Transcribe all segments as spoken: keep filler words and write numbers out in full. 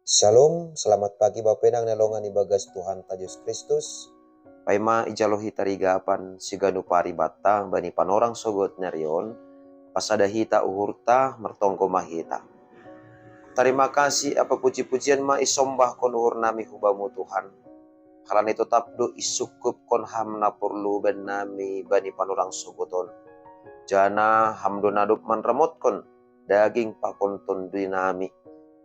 Shalom, selamat pagi Bapenang na longan ibagas Tuhan ta Jesus Kristus. Paima ijalo hita rigapan siganu paribatta bani panorang sogot nerion, pasada hita uhurta, mertonggo mahita. Terima kasih apa puji-pujian ma isombahkon uhur nami hubamu Tuhan. Halani totap do isukupkon ham na porlu ben nami bani panorang sogoton. Jana ham do nadop manramotkon daging pakon tondui nami.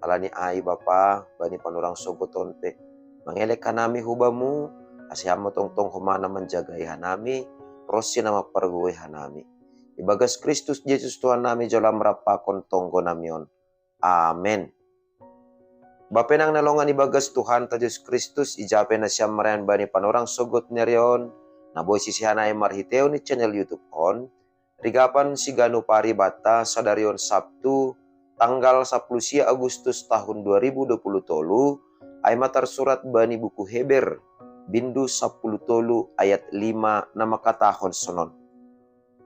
Halani ai Bapa, bani panorang sogoton pe mangelek hanami hubamu, ase ham tongtong homana manjagai hanami, ronsi na mampargoi hanami. Ibagas Kristus Jesus Tuhan nami jolam rapakon tonggo nami on. Amen. Bapenang na longan ibagas Tuhan ta Jesus Kristus, ijape nasiam marayan bani panorang sogot nerion, na boi sisihanai marhiteon ni channel YouTube on, rigapan siganu paribatta sadarion Sabtu, tanggal sapuluh sia Agustus tahun dua ribu dua puluh tolu, ai ma tarsurat bani buku Heber, bindu sapuluh tolu ayat lima na mangkatahon sonon.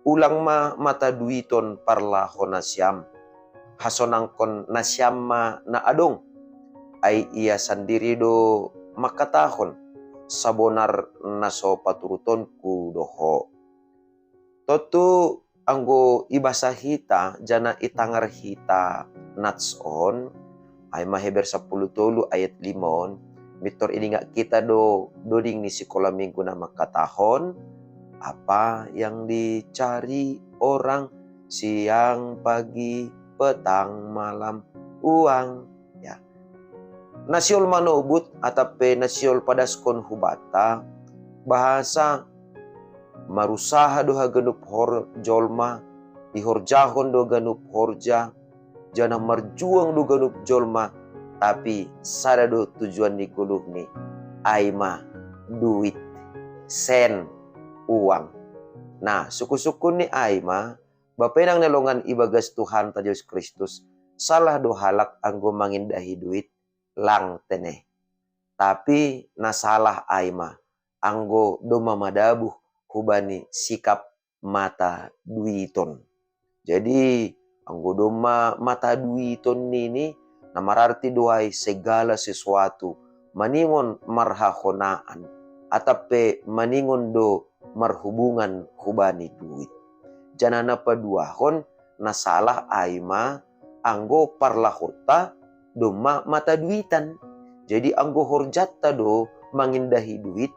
Ulang ma mata duiton parlaho nasiam, hasonangkon nasiam ma na adong. Ai ia sandiri do mangkatahon, sabonar na so paturutonku do ho. Tontu anggo ibasa hita jana itangar hita nats on, ai ma Heber sapuluh tolu ayat lima on, mintor idingak kita do doding ni sikola minggu na mangkatahon, apa yang dicari orang siang pagi petang malam, uang. Ya. Na sihol manobut atap pe na sihol padaskon hubanta, bahasa marusaha do haganup hor jolma, ihorjahon do ganup horja, jana marjuang do ganup jolma, tapi sada do tujuan ni goluhni, ai ma duit, sen, uang. Nah, sungkun-sungkun ni ai ma, Bapenang na longan ibagas Tuhan ta Jesus Kristus, salah do halak anggo mangindahi duit, lang tene. Tapi na salah ai ma, anggo domma madabuh hubani sikap mata duiton. Jadi, anggo domma mata duiton nini, na mararti do ai segala sesuatu, maningon marhahonaan, atap pe maningon do marhubungan hubani duit. Jana na paduahon, na salah ai ma, anggo parlahonta domma mata duitan. Jadi anggo horjanta do mangindahi duit,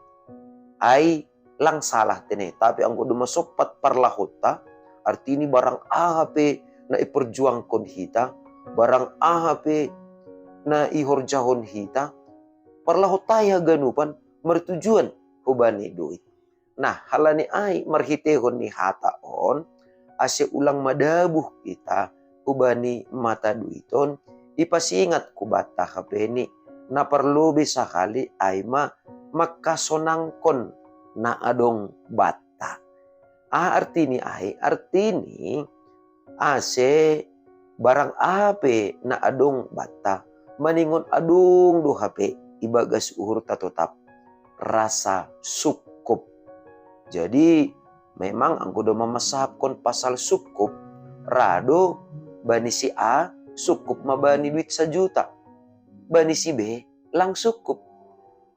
ai lang salah tene. Tapi anggo domma sompat parlahonta, artini barang aha pe na iperjuangkon hita, barang aha pe na ihorjahon hita, parlahonta i haganupan martujuan hubani duit. Nah, halani ai marhitehon ni hata on, ase ulang madabuh hita hubani mata duiton, ipasingat hubanta hapeni, na parlobei sahali ai ma mangkasonangkon na adong banta. Aha artini ai? Artini ase barang aha pe na adong banta, maningon adong do hape ibagas uhurta totap rasa sungkup. Jadi memang anggo domma mansahapkon pasal sungkup, ra do bani si A sungkup ma bani duit sajuta, bani si B lang sungkup,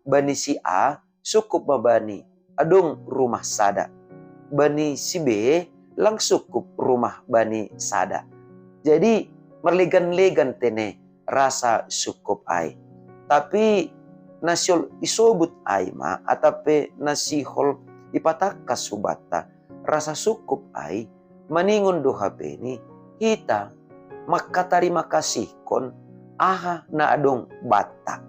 bani si A sungkup ma bani adong rumah sada, bani si B lang sungkup rumah bani sada. Jadi marlegan-legan tene rasa sungkup ai. Tapi na sihol isobut ai ma, atap pe na sihol ipatangkas hubanta rasa sungkup ai, maningon do hapeni hita mangkatarima kasihkon aha na adong banta.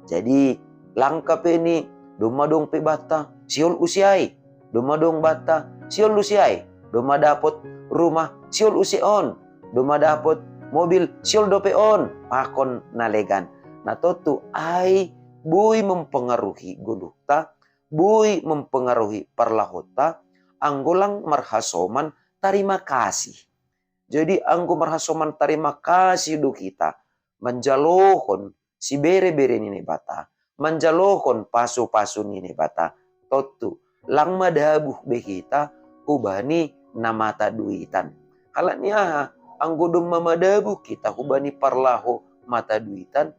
Jadi lang hapeni domma adong pe banta, sihol use ai, domma adong banta, sihol use ai, domma dapot rumah, sihol use on, domma dapot mobil, sihol dope on, pakon na legan. Na tontu ai boi mempengaruhi goluhta, boi mempengaruhi parlahonta, anggo lang marhasoman tarima kasih. Jadi anggo marhasoman tarima kasih do hita, manjalohon sibere-bere ni Naibata, manjalohon pasu-pasu ni Naibata, tontu lang madabuh be hita hubani na mata duitan. Halani aha? Anggo domma madabuh hita hubani parlaho mata duitan,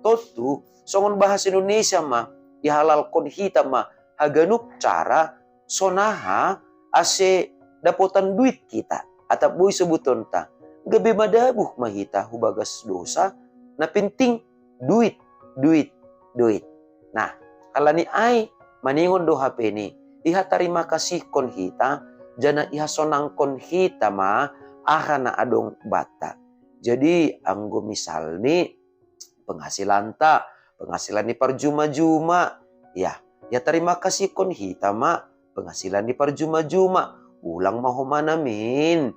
Tontu songon bahasa Indonesia ma, ihalalkon hita ma haganup cara sonaha ase dapotan duit hita. Atap boi sebutonta, gabe madabuh ma hita hubagas dosa, na penting duit, duit, duit. Nah, halani ai maningon do hapeni, iha tarima kasihkon hita, janah ihasonangkon hita ma aha na adong banta. Jadi anggo misalni penghasilanta, penghasilan ni parjuma-juma, ya, ya tarima kasihkon hita ma penghasilan ni parjuma-juma. Ulang ma homa namin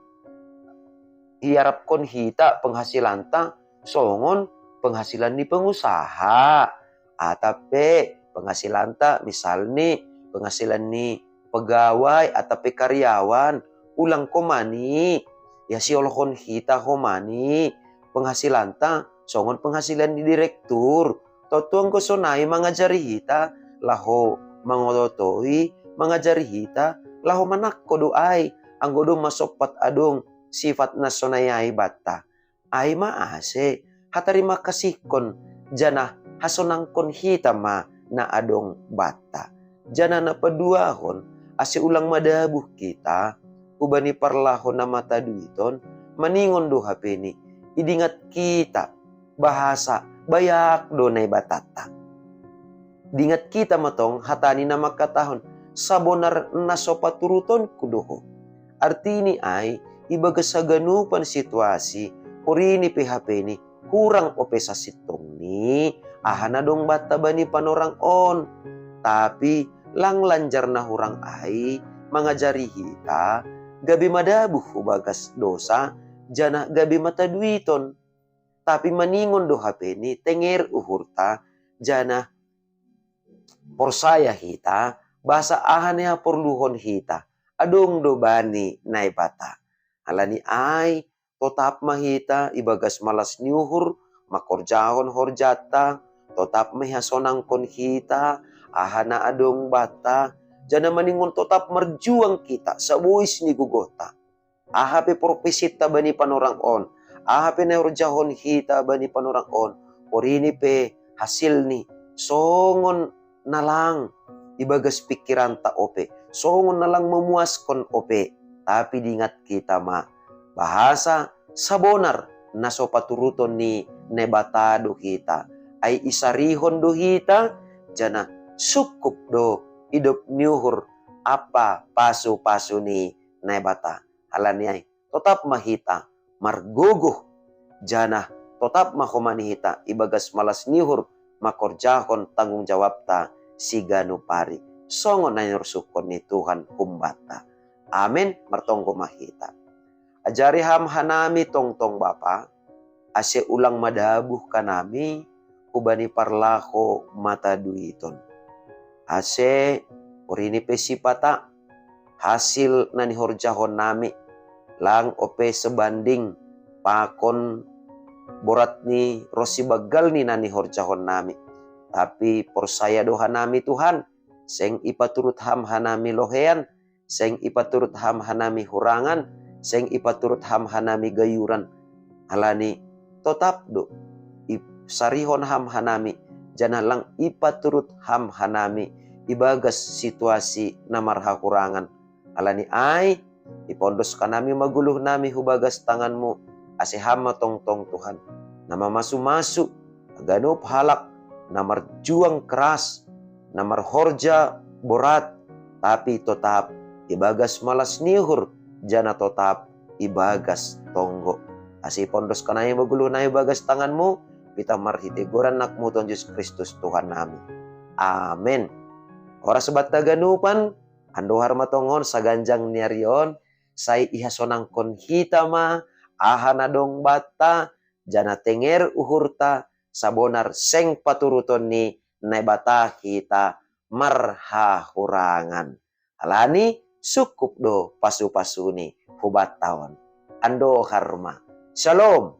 iarapkon hita penghasilanta songon penghasilan ni pengusaha, atap pe penghasilanta misalni penghasilan ni pegawai atap pe karyawan. Ulang homa ni, ya, siolhon hita homa ni penghasilanta songon penghasilan ni direktur. Tontu anggo sonai mangajari hita laho mangototoi, mangajari hita laho manangko do ai, anggo domma sompat adong sifat na sonai ai banta. Ai ma ase hatarima kasihkon janah hasonangkon hita ma na adong banta. Janah na paduahon, ase ulang madabuh hita hubani parlaho na mataduiton, maningon do hapeni, idingat hita bahasa bayak do Naibatanta. Dingat hita ma tong hata ni na mangkatahon, sabonar na so paturutonku do ho. Artini ai, ibagas haganupan situasi, porini pe hapeni, hurang ope sasintongni aha na dong banta bani panorang on. Tapi lang lanjar na hurang ai mangajari hita gabe madabuh hubagas dosa, janah gabe mataduiton. Tapi maningon do hapeni, tenger uhurta, janah porsaya hita bahasa aha na haporluhon hita adong do bani Naibata. Halani ai, totap ma hita ibagas malas ni uhur mangkorjahon horjanta, totap ma ihasonangkon hita aha na adong banta, janah maningon totap marjuang hita sabois ni gogonta. Aha pe profesinta bani panorang on, aha pe na ihorjahon hita bani panorang on, porini pe hasilni songon na lang ibagas pingkiranta ope, songon na lang memuaskan ope. Tapi diingat hita ma bahasa sabonar na so paturuton ni Naibata do hita, ai isarihon do hita, janah sungkup do idop ni uhur ampa pasupasu ni Naibata. Halani ai, totap ma hita margogoh, janah totap ma homa ni hita ibagas malas ni uhur mangkorjahon tanggung jawabta siganup ari, songon na nirosuhkon ni Tuhan humbanta. Amen. Martonggo ma hita. Ajari Ham hanami tongtong Bapa, ase ulang madabuh hanami hubani parlaho mataduiton. Ase porini pe sipata hasil na nihorjahonnami lang ope sebanding pakon boratni ronsi banggalni na nihorjahonnami. Tapi porsaya do hanami Tuhan, seng ipaturut Ham hanami lohean, seng ipaturut Ham hanami hurangan, seng ipaturut Ham hanami gayuran. Halani totap do isarihon Ham hanami, janah lang ipaturut Ham hanami ibagas situasi na marhahurangan. Halani ai, ipondos hanami ma goluhnami hubagas tanganMu, ase Ham ma tongtong Tuhan na mamasumasu ganup halak na marjuang keras, na marhorja borat, tapi totap ibagas malas ni uhur, janah totap ibagas tonggo. Ase ipondos hanami ma goluhnami ibagas tanganMu, pitah marhite goran AnakMu Tuhan Jesus Kristus Tuhannami. Amen. Horas banta haganupan, andohar ma tongon saganjang ni ari on, sai ihasonangkon hita ma aha na dong banta, janah tenger uhurta, sabonar seng paturuton ni Naibata hita marhahurangan. Halani sungkup do pasupasuni hubanta on. Andohar ma. Shalom.